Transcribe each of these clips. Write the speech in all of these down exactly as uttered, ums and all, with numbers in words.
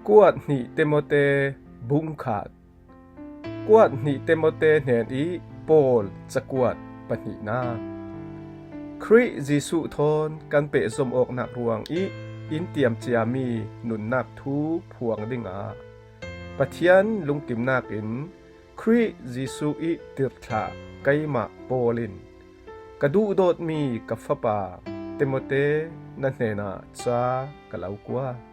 Kuat hnih Timote bungkhat. Kuat hnih Timote hnen ih Paul cakuat pahnihnak. Khrih Jesuh thawn kan pehzom awknak ruang ih in tiam ciami nunnak thu phuang dingah Pathian lungkimnak in Khrih Jesuh ih tirhthlah keimah Paul in ka duhdawtmi ka fapa Timote na hnenah ca ka lo kuat.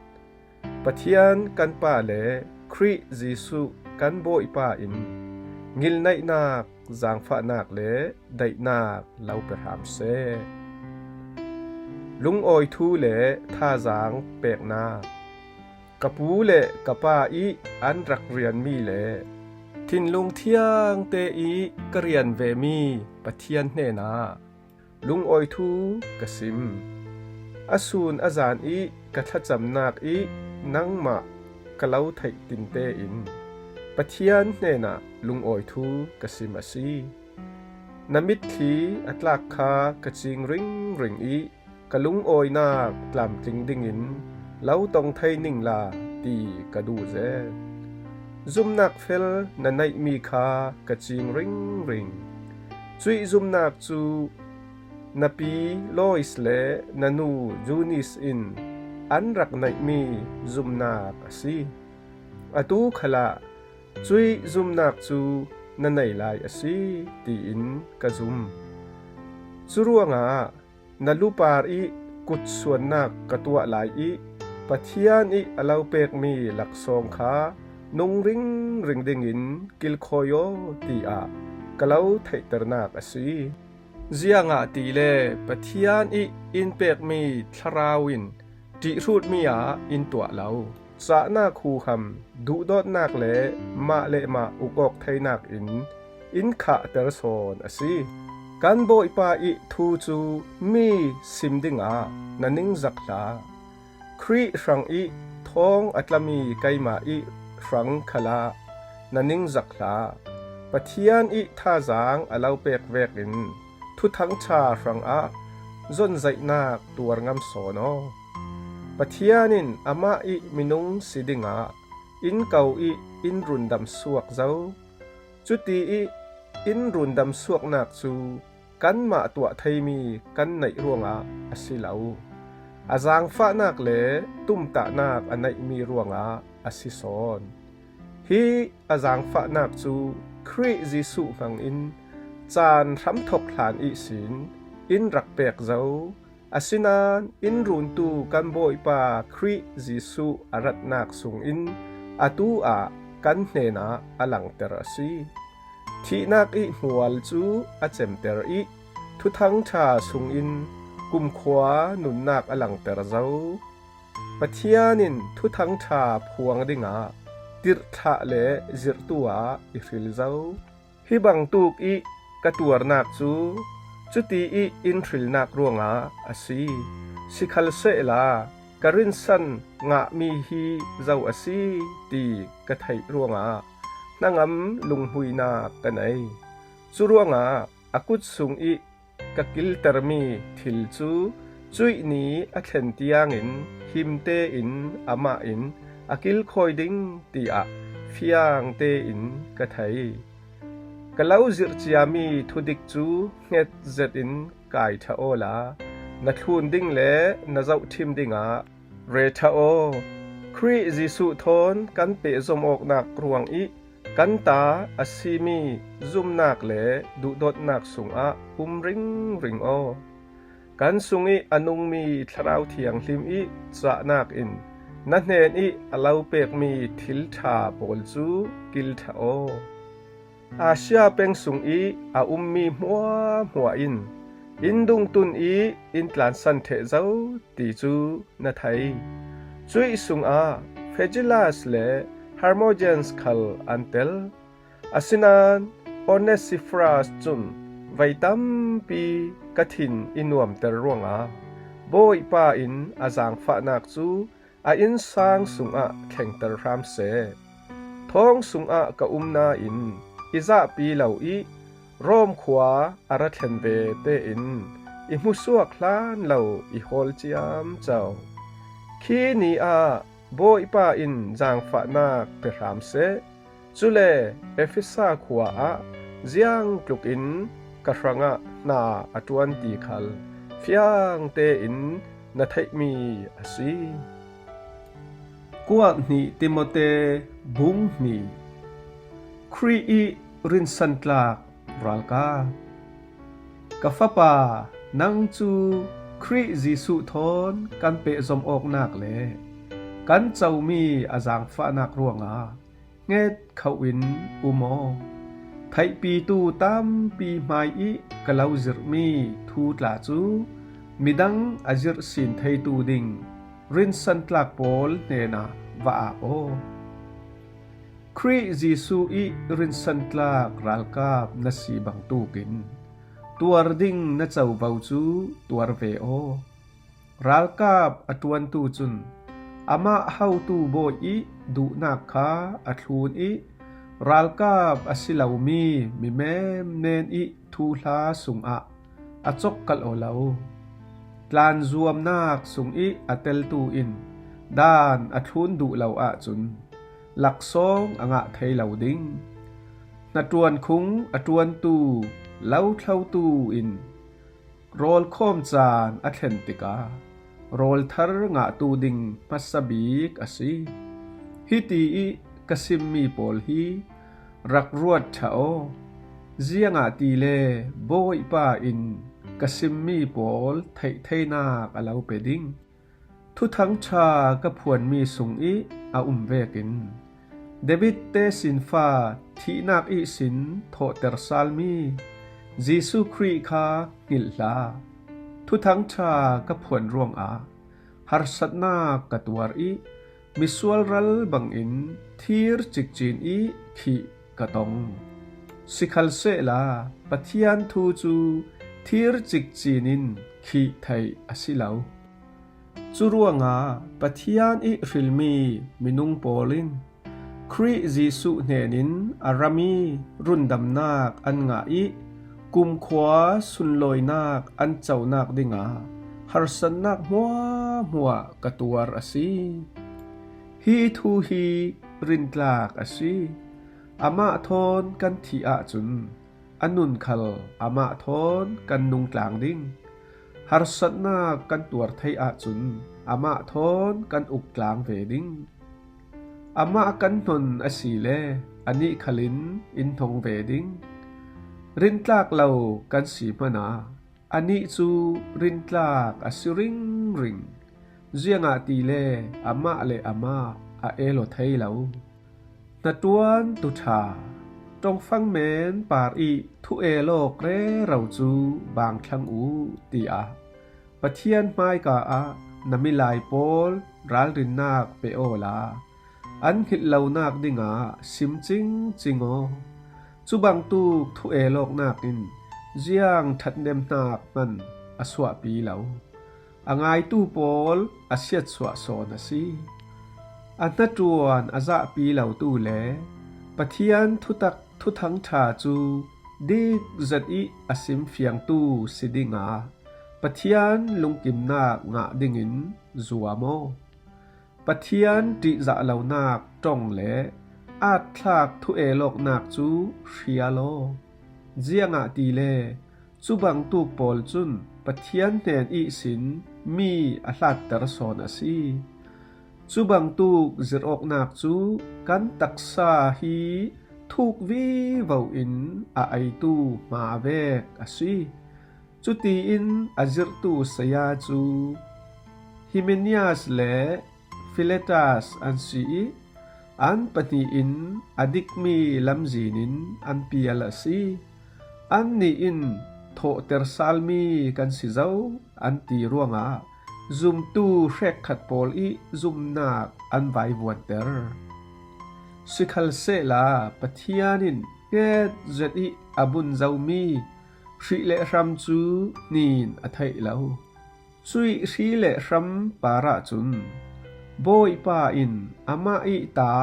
Pathian kan Pa le Khrih Jesuh kan Bawipa in ngilneihnak, zaangfahnak le daihnak lo pe hram seh. Lungawi thu le thazaang peknak. Ka pu le ka pa ih an rak rianmi le thinlung thiangte ih ka rian vemi Pathian hnenah lungawi thu ka sim. A sun a zan ih ka thlacamnak ih nangmah ka lo theih tinte in Pathian hnenah lungawi thu ka sim a si. Na mitthli a tlak kha ka cing ringring ih ka lungawinak tlamtling dingin lo tong thei ningla ti ka duh zel. Zumnak fel na neihmi kha ka cing ringring. Cuih zumnak cu na pi Lois le na nu Zunis in an rak neihmi zumnak a si. Atu khalah cuih zumnak cu na nei lai a si, tiin ka zum. Curuangah na lupar ih kutsuannak ka tuah lai ih Pathian ih a lo pekmi laksawng kha nung ringring dingin kilkhawi aw, tiah ka lo theihternak a si. Ziangahtile Pathian ih in pekmi thlarau in ṭihhrutmi ah in tuah lo. Cahnak huham, duhdawtnak le mah le mah ukawk theinak in in khahter sawn a si. Kan Bawipa ih thu cu mi sim dingah na ningzak hlah. Khrih hrangih thawng a tlami keimah ih hrang khalah na ningzak hlah. Pathian ih thazaang a lo pek vekin Thuthang ṭha hrangah zonzaihnak tuar ngam sawn aw. Pathian in amah ih minung si dingah in ko ih in rundam suak zo. Cuti ih in rundam suaknak cu kanmah tuah theimi kan neih ruangah a si lo, a zaangfahnak le tumtahnak a neihmi ruangah a si sawn. Hi a zaangfahnak cu Khrih Jesuh hmangin caan hramthawk hlan ihsin in rak pek zo. Asinain in runtu kan Bawipa Khrih Jesuh a ratnak sungin atu ah kan hnenah a langter a si. Thihnak ih hmual cu a cemter ih Thuthang ṭha sungin kumkhua nunnak a langter zo. Pathian in Thuthang ṭha phuang dingah tirhthlah le zirhtu ah i hril zo. Hi bangtuk ih ka tuarnak cu cuti ih in hrilnak ruangah a si. Sikhalsehla ka rinsan ngahmi hi zo a si ti ka theih ruangah hnangam lunghmuinak ka nei. Curuangah a kut sung ih ka kiltermi thil cu cuih ni a thlen tiangin him tein amah in a kilkhawi ding tiah fiang tein ka thei. Ka lo zirh ciami thudik cu hnget zetin kai ṭha awla na thlun ding le na zohṭhim dingah re ṭha aw. Khrih Jesuh thawn kan pehzom awknak ruangih kan ta a simi zumnak le duhdawtnak sungah um ringring aw. Kan sungih a nungmi Thlarau Thianghlim ih cahnak in na hnenih a lo pekmi thil ṭha pawl cu kil ṭha aw. Asia peng sungih a ummi hmuahhmuah in in dungtun ih in tlansan ṭheh zo ti cu na thei. Cuih sungah Figelas le Hermogenes khal an tel. Asinain Onesiphorus cun vei tampi ka thin i nuamter ruangah Bawipa in a zaangfahnak cu a innsang sungah thlengter hram seh. Thawng sungah ka um nain i zahpi lo ih Rom khua a ra thlen ve tein i hmusuak hlan lo i hawl ciamco. Khi ni ah Bawipa in zangfahnak pe hram seh. Cule Efesa khua ah ziangtlukin ka hrangah hna a ṭuan ti khal fiang tein na theihmi a si. Kuak hnih Timote bung hnih. Khrih ih rinsantlak ralkap. Ka fapa, nang cu Khrih Jesuh thawn kan pehzom awknak le kan comi a zangfahnak ruangah hnget khoh in um aw. Theihpitu tampi hmai ih ka lo zirhmi thu tla cu midang a zirh sin theitu ding rinsantlak pawl hnenah va ak aw. Khrih Jesuh ih rinsantlak ralkap na si bangtukin tuar ding na covo cu tuar ve aw. Ralkap a ṭuantu cun amah hotu bawi ih duhnak kha a thlun ih ralkap a si lomi mi menmen ih thuhla sungah a cawkkalh aw lo. Tlanzuamnak sungih a teltu in daan a thlun duh lo ahcun laksawng a ngah thei lo ding. Hnaṭuan khung a ṭuantu lo thlotu in rawl khawm caan a thlen tikah rawl thar ngahtu ding hmasa bik a si. Hiti ih ka simmi pawl hi rak ruat ṭha aw, ziangahtile Bawipa in ka simmi pawl theih theinak a lo pe ding. Thuthang ṭha ka phuanmi sungih a um vekin David tesinfa thihnak ihsin thawhter salmi Jesuh Khrih kha hngilh hlah. Thuthang ṭha ka phuan ruangah harsatnak ka tuar ih misual ral bangin thir cikcin ih khih ka tong. Sikhalsehla Pathian thu cu thir cikcin in khih theih a si lo. Cu ruangah Pathian ih hrilmi minung pawl in Khrih Jesuh hnenin a ram ih rundamnak an ngah ih kumkhua sunlawinak an conak dingah harsatnak hmuahhmuah ka tuar a si. Hi thu hi rintlak a si. Amah thawn kan thih ahcun a nun khal amah thawn kan nungtlang ding. Harsatnak kan tuar theih ahcun amah thawn kan uk tlang ve ding. Amah kan hnon asile anih khalin in hnong ve ding. Rintlak lo kan si hmanah anih cu rintlak a si ringring, ziangahtile amah le amah a el aw thei lo. Hnaṭuan tuṭha, ṭongfang men par ih thu el awk rero cu bang thlang u, tiah Pathian hmaika ah na milai pawl ralrinnak pe awla an hngilh lonak dingah sim cingcing aw. Cu bangtuk thu el awknak in ziang ṭhathnemnak hman a suahpi lo, a ngaitu pawl a siatsuah sawn a si. A hnaṭuan a zahpi lotu le Pathian thutak thuthang ṭha cu dik zet ih a simfiangtu si dingah Pathian lungkimnak ngah dingin zuam aw. Pathian ṭihzah lonak ṭong le atthlak thu el awknak cu hrial aw. Ziangahtile cu bangtuk pawl cun Pathian hnen ihsin mi a hlatter sawn a si. Cu bangtuk zirhawknak cu kan taksa hi thuk vivo in a eitu hma vek a si. Cutiin a zirhtu saya cu Himenias le Filetas an si ih, an pahnih in a dikmi lamzin in an pial a si. Annih in thawhter salmi kan si zo an ti ruangah zumtu hrekkhat pawl ih zumnak an vaivuanter. Sikhalsehla Pathian in hnget zet ih a bun zomi hrih le hram cu hnin a theih lo. Cuih hrih le hram par ahcun Bawipa in amah ih ta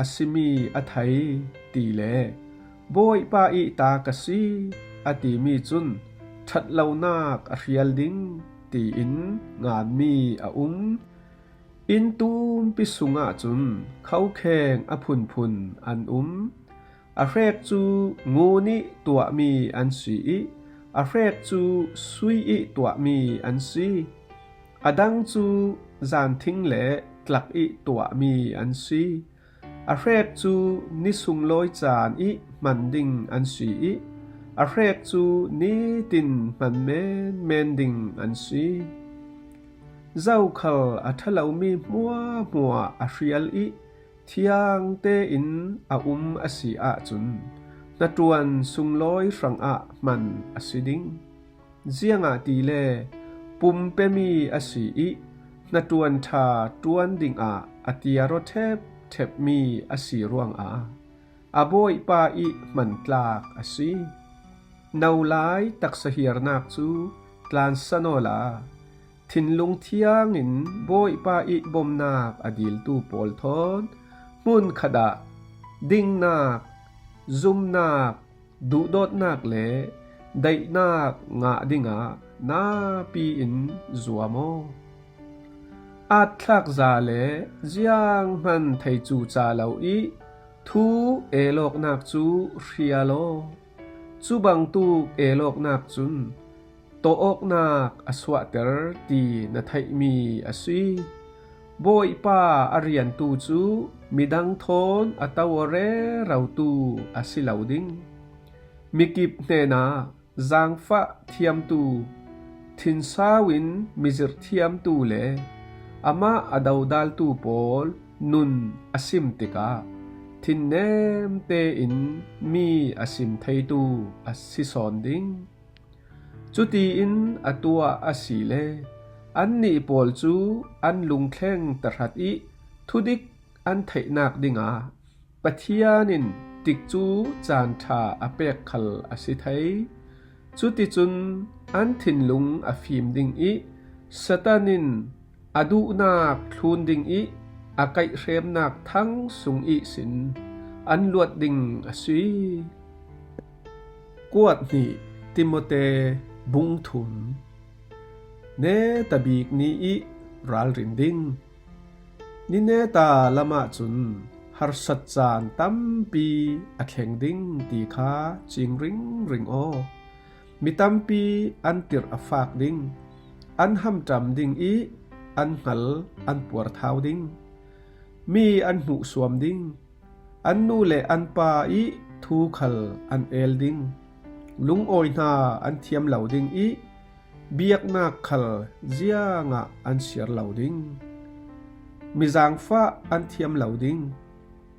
a simi a thei ti le Bawipa ih ta ka si a timi cun ṭhat lonak a hrial ding tiin nganmi a um. Inn tumpi sungah cun khokheng a phunphun an um. A hrek cu ngun ih tuahmi an si ih, a hrek cu sui ih tuahmi an si. A dang cu zanthing le tlak ih tuahmi an si. A hrek cu ni sunglawi caan ih hman ding an si ih, a hrek cu nitin hman menmen ding an si. Zokhal a ṭha lomi hmuahhmuah a hrial ih thiang tein a um a si ahcun, hnaṭuan sunglawi hrangah hman a si ding. Ziangahtile pumpemi a si ih hnaṭuan ṭha ṭuan dingah a tiar aw ṭhepṭhepmi a si ruangah a Bawipa ih hmantlak a si. Nolai taksa hiarnak cu tlansan awla, thinlung thiangin Bawipa ih bomnak a diltu pawl thawn hmunkhat ah dingnak, zumnak, duhdawtnak le daihnak ngah dingah napi in zuam aw. Atthlak za le zianghman thei cuca lo ih thu elawknak cu hrial aw. Cu bangtuk elawknak cun tawh awknak a suahter ti na theihmi a si. Bawipa a riantu cu midang thawn a to aw rerotu a si lo ding. Mikip hnenah zaangfah thiamtu, thinsau in mizirh thiamtu le amah a dodaltu pawl nun a sim tikah thinnem tein mi a sim theitu a si sawn ding. Cutiin a tuah a si le annih pawl cu an lungthleng tahrat ih thudik an theihnak dingah Pathian in tikcu caan ṭha a pek khal a si thei. Cuticun an thinlung a fim ding ih Satan in a duhnak thlun ding ih a kaihhremnak thang sung ihsin an luat ding a si. Kuat hnih Timote bung thum. Neta bik ni ih ralrin ding. Ni neta lamah cun harsat caan tampi a thleng ding ti kha cing ringring aw. Mi tampi an tirh a fak ding, an hamṭam ding ih an hngal an puarthau ding. Mi an hmuhsuam ding, an nu le an pa ih thu khal an el ding. Lungawi hna an thiam lo ding ih biaknak khal ziangah an siar lo ding. Mi zaangfah an thiam lo ding.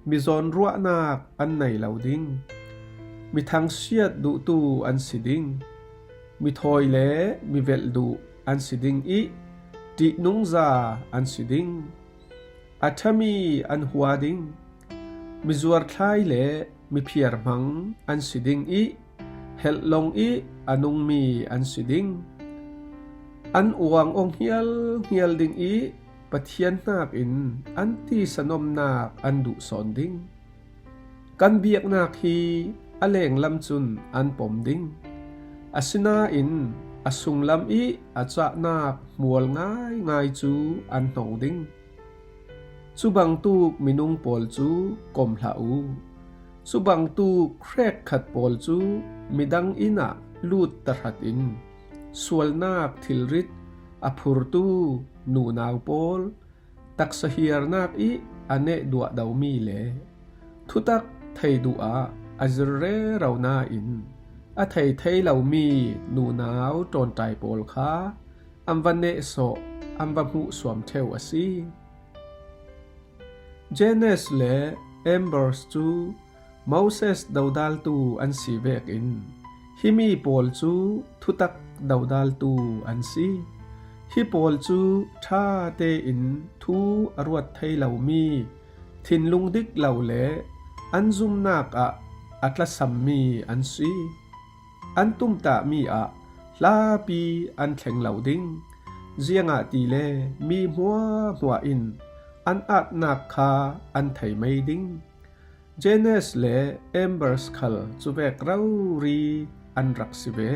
Mi zawnruahnak an nei lo ding. Mi thangsiat duhtu an si ding. Mi thawi le mi velh duh an si ding ih ṭihnungza an si ding. A ṭhami an hua ding. Mi zuarthlai le mi phiarhmang an si ding ih helhlong ih a nungmi an si ding. An uang aw hnialhnial ding ih Pathian hnakin an tisanawmnak an duh sawn ding. Kan biaknak hi a lenglam cun an pom ding. Asinain a sunglam ih a cahnak hmual ngaingai cu an hnong ding. Cu bangtuk minung pawl cu kom hlah u. Cu bangtuk hrekkhat pawl cu midang inn ah lut tahratin sualnak thilrit a phurtu nunau pawl, taksa hiarnak ih a neh duahdomi le thutak thei duh ah a zir rero nain a thei thei lomi nunau ṭawnṭai pawl kha an va nehsawh, an va hmuhsuam ṭheu a si. Jannes le Jambres cu Moses dodaltu an si vekin himi pawl cu thutak dodaltu an si. Hi pawl cu ṭha tein thu a ruat thei lomi, thinlung dik lo le an zumnak ah a tlasammi an si. An tumtahmi ah hlapi an thleng lo ding, ziangahtile mi hmuahhmuah in an atnak kha an thei mei ding. Jannes le Jambres khal cuvek rori an rak si ve.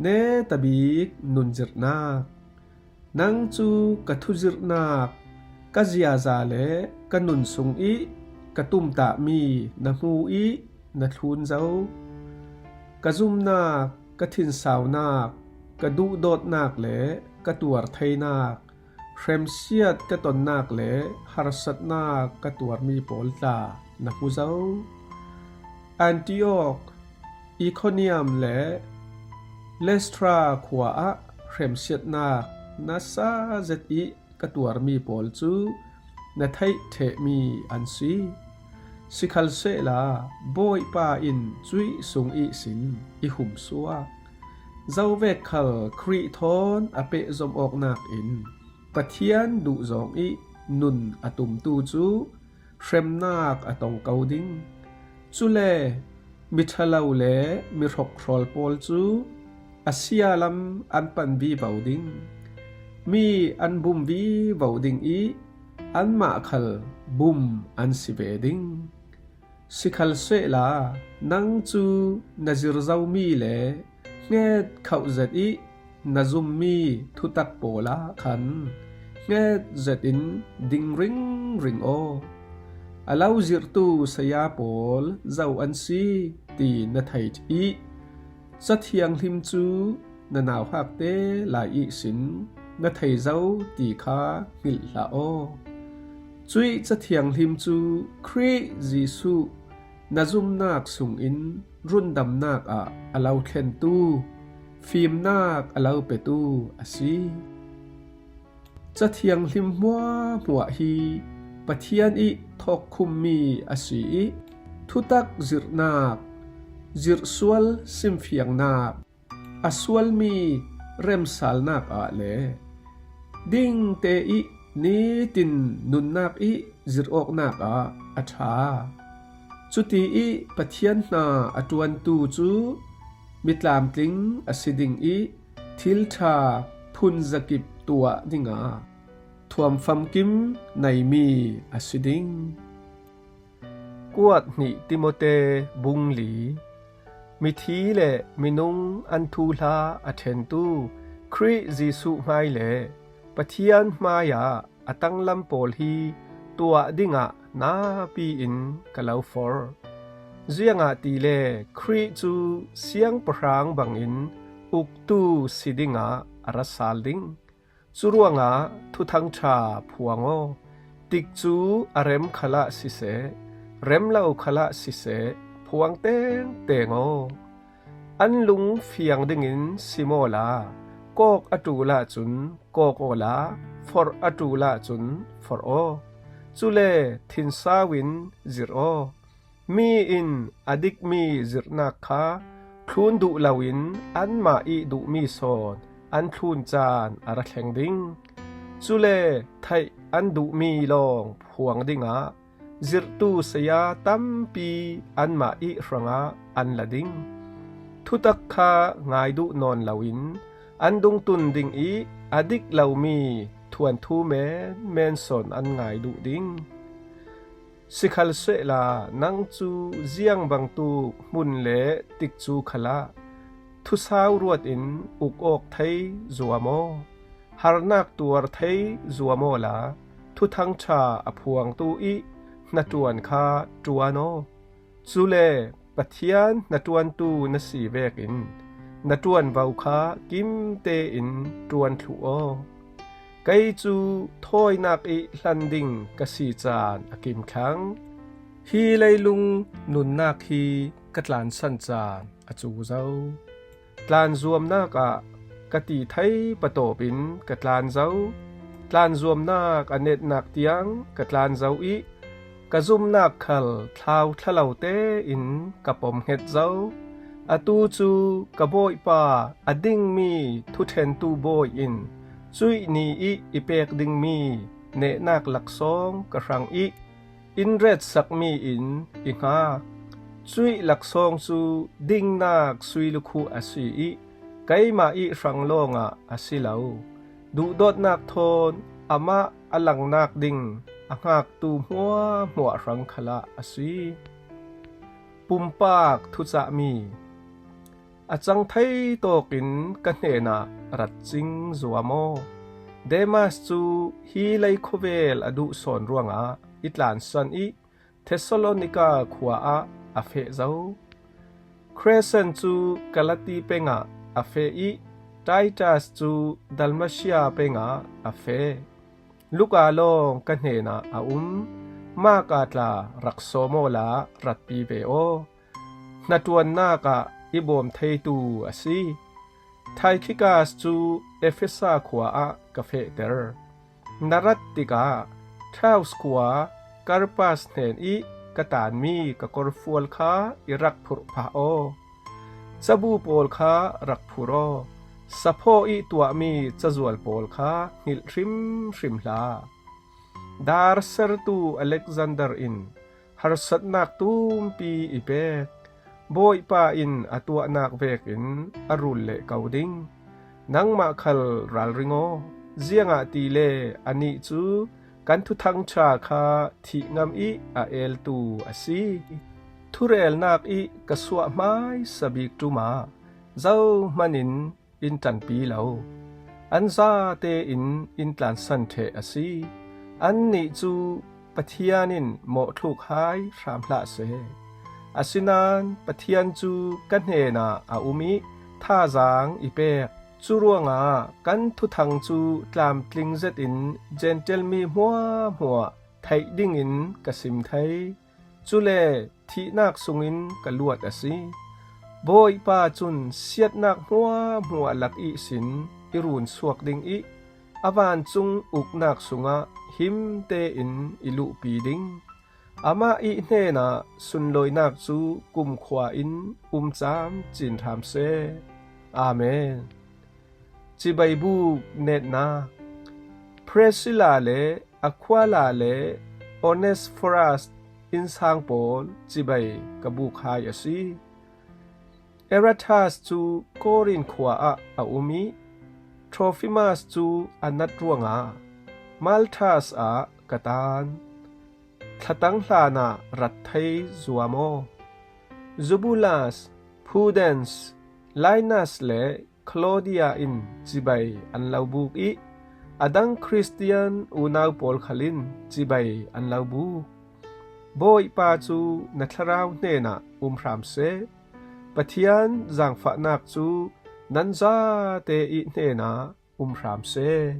Neta bik nunzirhnak. Nang cu ka thuzirhnak, ka ziaza le ka nun sung i ka tumtahmi na hmu i na thlun zo. Ka zumnak, ka thinsaunak, ka duhdawtnak le ka tuar theinak, hremsiat ka tonnak le harsatnak ka tuarmi pawl tla na hmu zo. Antiok, Ikoniam le Listra khua ah hremsiatnak nasa zet i ka tuarmi pawl cu na theih ṭhehmi an si. Sikhalsehla Bawipa in cuih sung ihsin i humsuak. Zovek khal Khrih thawn a pehzom awknak in Pathian duhzawng i nun a tumtu cu hremnak a tong ko ding. Cule miṭhalo le mi hrokhrawl pawl cu a sia lam an pan vivo ding. Mi an bum vivo ding i anmah khal bum an si ve ding. Sikhalsehla nang cu na zir zomi le hnget khauh zet i na zummi thutak pawl ah khan hnget zetin ding ringring aw. A lo zirhtu saya pawl zo an si ti na thei i Ca Thianghlim cu na nauhakte lai ihsin na thei zo ti kha hngilh hlah aw. Cuih Ca Thianghlim cu Khrih Jesuh na zumnak sungin rundamnak ah a lo thlentu, fimnak a lo petu a si. Ca Thianghlim hmuahhmuah hi Pathian i thawkkhummi a si i thutak zirhnak, zirhsual simfiangnak, a sualmi remsalnak ah le dingte i nitin nunnak i zirhawknak ah a ṭha. Cuti i Pathian hna a ṭuantu cu mi tlamtling a si ding i thil ṭha phunzakip tuah dingah thuam famkim neimi a si ding. Kuat hnih Timote bung li. Mithi le minung an thuhla a ṭhentu Khrih Jesuh hmai le Pathian hmaiah a tanglam pawl hi tuah dingah napi in ka lo forh. Ziangahtile Khrih cu siangpahrang bangin uktu si dingah a ra sal ding. Cu ruangah Thuthang ṭha phuang aw. Tikcu a rem khalah siseh, rem lo khalah siseh, phuang tengteng aw. An lung fiang dingin sim awla, kawk a ṭul ahcun kawk awla, forh a ṭul ahcun forh aw. Cule thinsau in zirh aw. Mi in a dikmi zirhnak kha thlun duh loin anmah i duhmi sawn an thlun caan a ra thleng ding. Cule theih an duhmi lawng phuang dingah zirhtu saya tampi anmah i hrangah an la ding. Thutak kha ngai duh nawn loin an dungtun ding i a dik lomi thuanthu menmen sawn an ngai duh ding. Sikhalsehla nang cu ziang bangtuk hmun le tikcu khalah thusau ruat in uk awk thei zuam aw. Harnak tuar thei zuam awla Thuthang ṭha a phuangtu i hnaṭuan kha ṭuan aw. Cule Pathian hnaṭuantu na si vekin na ṭuanvo kha kim tein ṭuan thluh aw. Kei cu thawinak i hlan ding ka si caan a kim thlang. Hi leilung nunnak hi ka tlansan caan a cu zo. Tlanzuamnak ah ka ti thei patawp in ka tlan zo. Tlanzuamnak a netnak tiang ka tlan zo i ka zumnak khal thlau thlalo tein ka pom hnget zo. Atu cu ka Bawipa a dingmi thuṭhentu bawi in cuih ni i i pek dingmi nehnak laksawng ka hrang i in retsakmi in i hngak. Cuih laksawng cu dingnak sui lukhuh a si i keimah i hrang lawngah a si lo. Duhdawtnak thawn amah a langnak ding a hngaktu hmuahhmuah hrang khalah a si. Pumpak thucahmi. A cang thei tawkin ka hnenah rat cing zuam aw. Demas cu hi lei khuavel a duh sawn ruangah i tlansan i Thessalonika khua ah a feh zo. Crescens cu Galati peng ah a feh i Titus cu Dalmatia peng ah a feh. Luka lawng ka hnenah a um. Marka tla rak sawm awla ratpi ve aw. Hnaṭuannak ah i bawm theitu a si. Tychicus cu Efesa khua ah ka fehter. Na rat tikah Troas khua Karpas hnen i ka tanmi ka korfual kha i rak phurh phah aw. Cabu pawl kha rak phur aw. Saphaw i tuahmi cazual pawl kha hngilh hrimhrim hlah. Dar sertu Alexander in harsatnak tumpi i pek. Bawipa in a tuahnak vekin a rul leh ko ding. Nangmah khal ralring aw. Ziangahtile anih cu kan thuthang ṭha kha thih ngam i a eltu a si. Thurelnak i ka suah hmaisa bik ṭum ah zohman in in ṭanpi lo. An zate in in tlansan ṭheh a si. Annih cu Pathian in mawhthluk hai hram hlah seh. Asinain Pathian cu ka hnenah a um i thazaang i pek. Cu ruangah kan thuthang cu tlamtling zetin Jentail mi hmuahhmuah theih dingin ka sim thei. Cule thihnak sungin ka luat a si. Bawipa cun siatnak hmuahhmuah lak ihsin i run suak ding i a vancung uknak sungah him tein i luhpi ding. Amah i hnenah sunlawinak cu kumkhua in um cam cin hram seh. Amen. Cibai buk netnak. Priscilla le Aquila le Onesiphorus innsang pawl cibai ka buk hai a si. Erastus cu Korin khua ah a um i Trophimus cu a nat ruangah Malta ah ka tan. Thlatang hlan ah rat thei zuam aw. Eubulus, Pudens, Linus le Klaudia in cibai an lo buk i a dang Khristian unau pawl khal in cibai an lo buk. Bawipa cu na thlarau hnenah um hram seh. Pathian zaangfahnak cu nan zate i hnenah um hram seh.